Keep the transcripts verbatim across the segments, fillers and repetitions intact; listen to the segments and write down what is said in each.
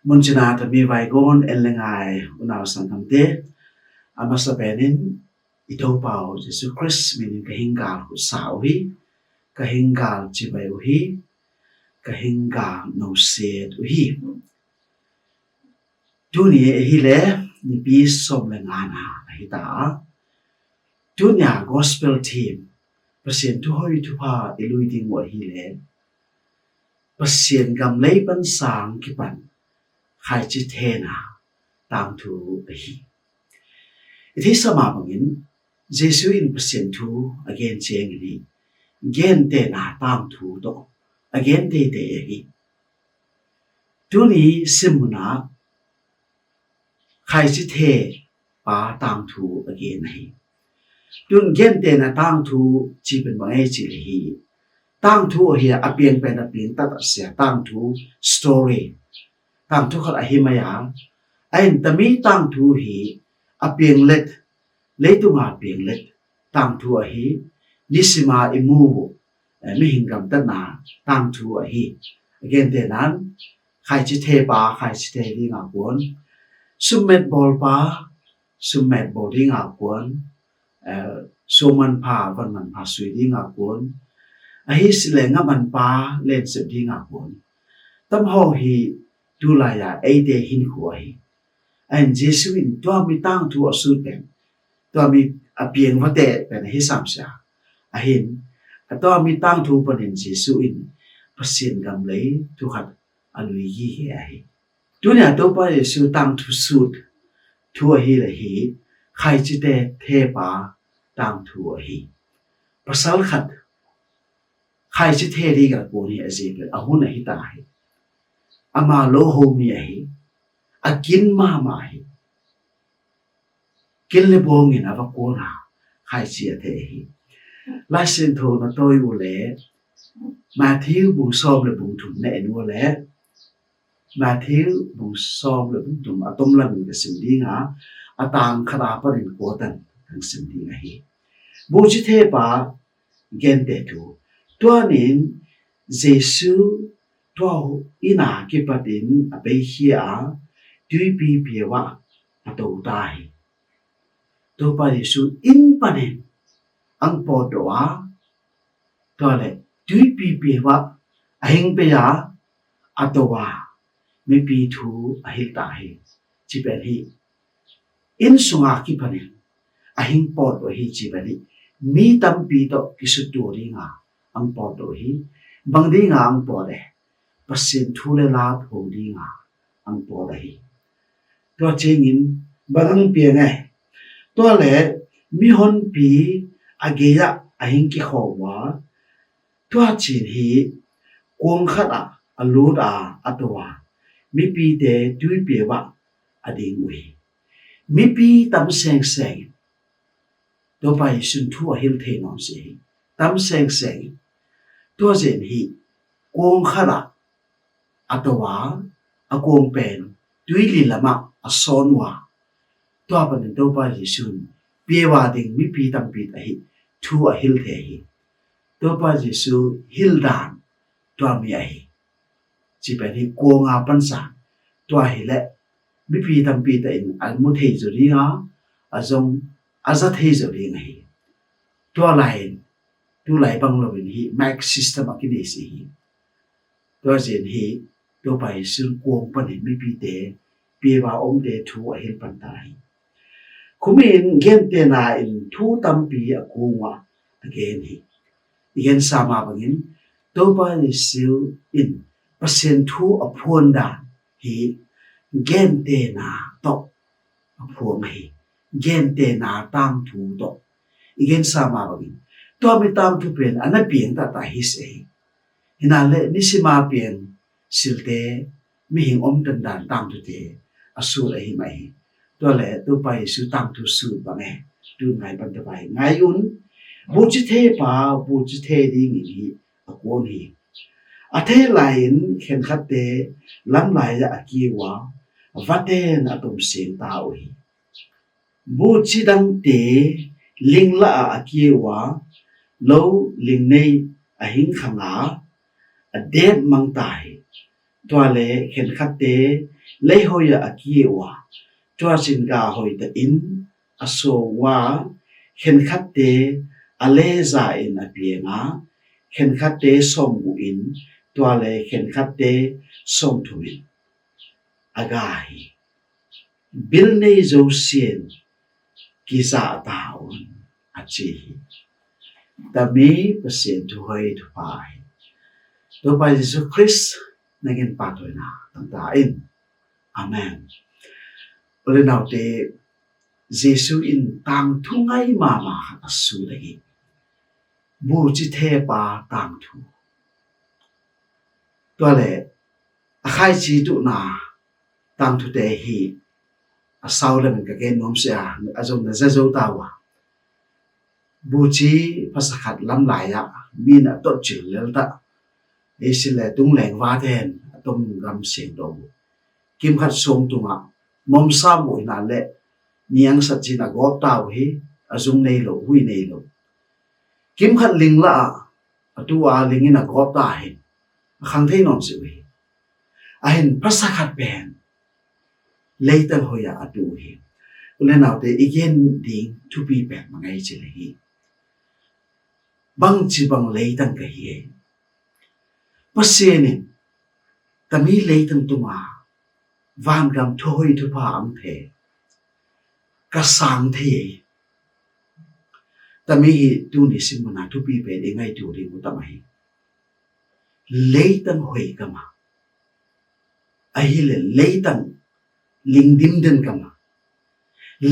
Muncina tami vaigon en le ngai unau sangkamte, a masa penin i Topa uh Jesu Khrist minin ka hinggal khutsa uh hi, ka hinggal cibai uh hi, ka hinggal noset uh hi. Tuni ahi le nipi sawm le ngana ahi ta a, tunia gospel theme, Pasian thuhoi thupha i lui ding uh ahi le Pasian gam lei pan sang kipan khaici thena tangthu ahi. I theihsa mah bangin Jesu in Pasian thu a gen ciangin hi gentena tangthu tawh a gen teitei ahi. Tuni simuna khaici the pa tangthu a gen ahi. Tun gentena tangthu ci pen bang ei ci le hi, tangthu ahi a, a piang pen a piang tata sia tangthu, story, tangthu khat ahi mai a, a in tami tangthu hi a piang let, leitunga piang let tangthu ahi, nisima i mu uh, eh, mihing gamtatna tangthu ahi. A gentenan khaici the pa khaici the dinga kuan, summet bawl pa summet bawl dinga kuan, eh, suaman pha vanman pha sui dinga kuan, ahi sile ngaman pa lensep dinga kuan. Tamhaw hi tulai a eite hinkhua hi. A in Jesu in tua mi tangthu a sut pen, tua mi a piang vate pen ahi samsia. A hin a tua mi tangthu panin Jesu in Pasian gam lei thukhat a lui gige ahi. Tunia Topa Jesu tangthu sut thu ahi le hi khaici the the pa tangthu ahi. Pasal khat khaici the dinga kuan hi a zia pen a hun ahi ta hi. Ama lo ho mi ahi. A kin mahmah hi. Kin le bawngin a va kuan a khaici a the hi. Laisiangtho na tawi uh le Matthew bung sawm le bung thum na en uh le Matthew bung sawm le bung thum a tomlamin ka sim dinga, a tang khat a panin kuatan kan sim ding ahi. Buci the pa gente thu. Tuanin Jesu tua ina kipatin a peikhia a tuipi piau ah a to ta hi. Topa Jesu inn panin ang pawt dawh a, tua le tuipi piau ah a hing pei a, a to a, mipi thu a hilh ta hi. Ci pen hi. Inn sunga kipanin a hing pawt dawh hi ci pen hi. Mi tampi tawh kisuttuak dinga ang pawt dawh hi. Bang dinga ang pawt e? Pasian thu le la pho dinga ang pawt ahi. Tua ciangin bang ang piang e? Tua le mihonpi a gei-ah a hing kikhawm uh a, tua cin hi kuang khat ah a lut a, a to a, mipite tuipiau ah a ding uh hi. Mipi tam sengseng in Topa Jesu'n thu a hilh thei nawn si hi. Tam sengseng in tua zen hi kuang khat ah a to a, a kuang pen tuili lamah a sawn uh a, tua panin Topa Jesu'n piau a ding mipi tampi ahi thu a hilh thei hi. Topa Jesu hilh dan tua mi ahi. Ci pen hi kuanga pansa tua hi le mipi tampi ta in a mu thei zo dinga, a zong a za thei zo ding ahi. Tua lai in tulai bang loin hi mic system a kinei si hi. Tua zen hi Topa Jesu'n kuang panin mipite piau a omte thu a hilh pan ta hi. Khumin gentena in thu tampi a kung uh a gen hi. I gensa mah bangin Topa Jesu in Pasian thu a phuan dan hi gentena tawh a phuang hi. Gentena tangthu tawh. I gensa mah bangin tua mi tangthu pen a na piang tata hi se hi. Hina le nisima piang silte mihing om dandan tangthute a sut ahi mah hi. Tua le Topa Jesu tangthu sut bang e? Tu ngai pan ta vai ngai un. Buci the pa buci the dingin hi a kuan hi. A thei lai-in khenkhatte lamlai ah a kiu a, vaten a tom sing ta uh hi. Buci dangte lingla ah a kiu a, lo ling nei a hing khang a, a dep mang ta hi. Tua le khenkhatte Leihoi ah a kie uh a, tua cin gah hoih takin a suang uh a, khenkhatte a lezain a piang a, khenkhatte sawmguk in, tua le khenkhatte sawmthum in a gah hi. Bil nei zosia'n kizahta un, a ci hi. Tami Pasian thu hoih thupha hi. Topa Jesu Khrist na min pahtawina tangta in. Amen. U le naute, Jesu in tangthu ngai mahmah khat a sut ahi. Buci thepa tangthu. Tua le a khaici tuhna tangthute hi a sau le min ka gen nuam sia, a zong na za zo ta uh a. Buci phasa khat lamlai ah min a tot cil lel ta. Ei si le tung leng vaten a tom gam siang do. Kim khat suang tungah mawmsa muh hina le niang sat cin a gawp ta uh hi, a zung nei lo, hui nei lo. Kim khat ling la ah a tu a ling in a gawp ta hi, a khang thei nawn si uh hi. A hin phasa khat pen leitang hoih ah a tu hi. U le naute, i gen ding thupi pen ma ngai ci le hi. Bangci bang leitang ka hi ei. Pasian in tami leitang tunga vangam thuhoih thupha ang the, ka sang thei ei. Tami hi tuni simuna thupi pen i ngaitu ding uh tam ahi. Leitang hoih kama, ahi le leitang ling dimden kama,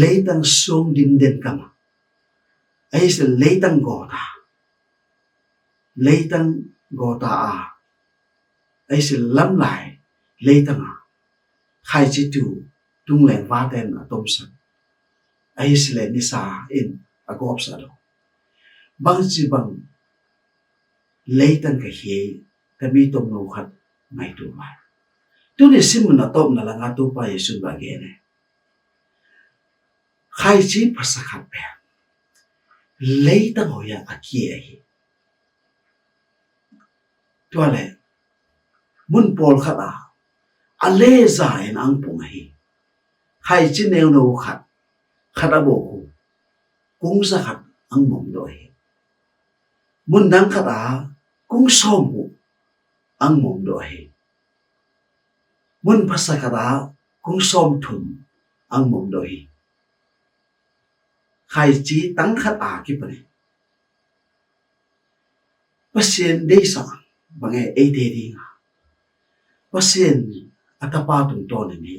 leitang suang dimden kama, ahi le leitang gawta, leitang gawta a, ahi le lamlai leitang a, khaici tu tung leng vaten a tomsak, ahi le nisa in a gawpsak lo. Bangci bang leitang ka hi ei, tami tomno khat ngaitu mai. Tuni simuna tawpna langa Topa Jesu in va gen e. Khaici phasa khat pen leitang hoih ah a kie ahi. Tua le mun pawlkhat a a leza in ang pung ahi. Khaici neuno khat, khat a bawk uh kung za khat ang mawm dawh ahi. Mun dang khat a kung sawm uh ang mawm dawh ahi. Mun phasa khat a kung sawm thum ang mawm dawh ahi. Khaici tang khat a kipan hi. Pasian deihsak bang e eite dinga Pasian a Tapa tungtawn in hi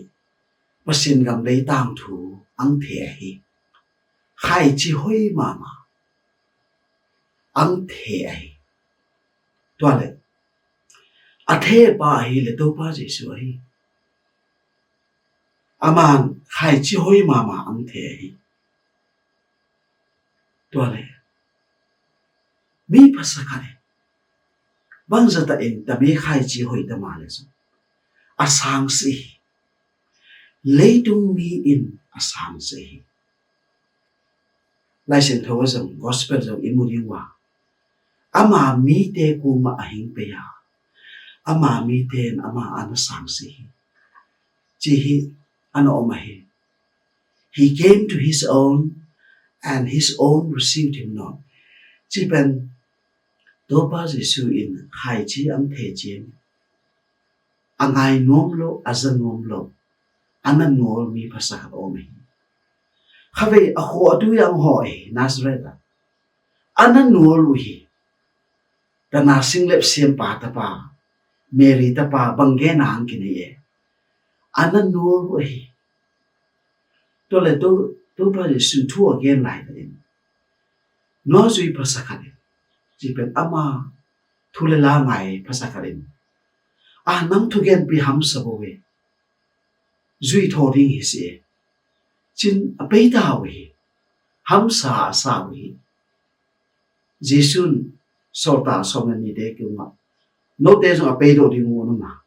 Pasian gam leitang thu ang the ahi. Khaici hoih mahmah ang the ahi. Tua le a thepa ahi le Topa Jesu ahi. Aman khaici hoih mahmah ang the ahi. Tua le mi phasa khat in bangzah ta in tami khaici hoih ta ma le zong a sang si hi. Leitung mi in a sang si hi. Laisiangtho a zong gospel zong i mu ding uh a, ama mite kuamah a hing pei a, ama mite in ama an a sang si hi, ci hi. An a om ahi. He came to his own, and his own received him not. Ci pen Topa Jesu in khaici ang the ciang a ngai nuam lo, a za nuam lo, a na nual mi phasa khat om ahi. Khavei a khua a tui ang haw ahi, Nazareth ah a na nual uh hi. Tana singlep siampa tapa, Mary tapa bang gen ang kinei e. A na nual uh ahi. Tua le Topa Jesu thu a gen lai ta in, nuazui phasa khat in, ci pen ama thu le la ngai phasa khat in, a nang thugenpi hamsa bo ve, zui thaw ding hi si e, cin a pei ta uh hi. Hamsa a sa uh hi. Jesu'n sawltak sawm le nihte kiangah, note zong a pei dawh ding uh na,